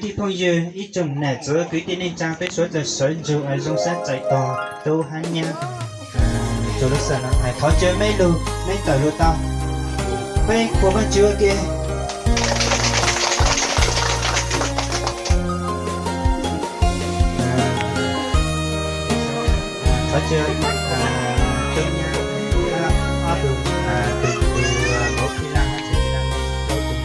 Tij phooj ywg ib tsoom nam txiv kwv tij neej tsaa peb suav dlawg sawv ntsug zoo sab txais tos tub hab nyab rua lub sij hawm no. Thov caw meb lug, meb tawm lug tau. Peb qhuas Vaajtswv ua ke. Thov caw tub nyab, ob tug, tug, tug vauv Phij Laj hab txiv Phij Laj, tub tug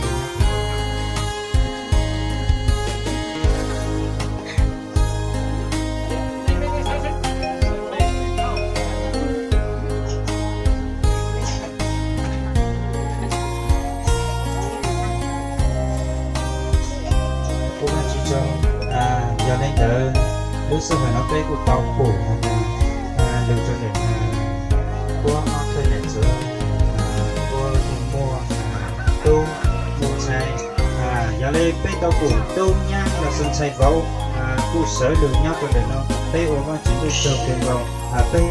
Kuv Vaajtswv tsaug, yog le ntawd lub sij hawm no peb kuj tau pum lug rua ntawm puab ob thawj nam txiv, puab muaj tub muaj ntxhais. Yog le peb tau pum tub nyab los sis ntxhais vauv kuj sawv lug nyob rua ntawm no, peb ua Vaajtswv ntuj tsaug kawg nkaus. Peb,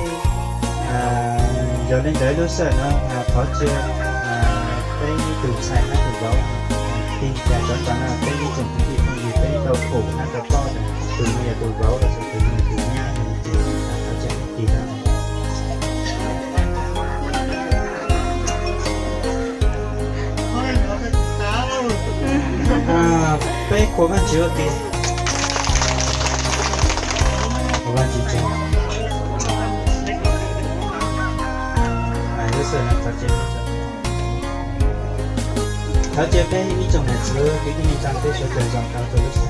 yog le ntawd lub sij hawm no thov caw peb tug ntxhais hab tug vauv, tig ncas rov nrad no, peb ib tsoom kwv tij phooj ywg peb tau pum hab tau paub tas tus no yog tus vauv los sis tus no yog tus nyab, yog le ntawd thov caw tig tau. Peb qhuas Vaajtswv ua ke. Vaajtswv tsaug. Thov caw peb ib tsoom nam txiv kwv tij neej tsaa peb suav dlawg zoo tau rua lub sij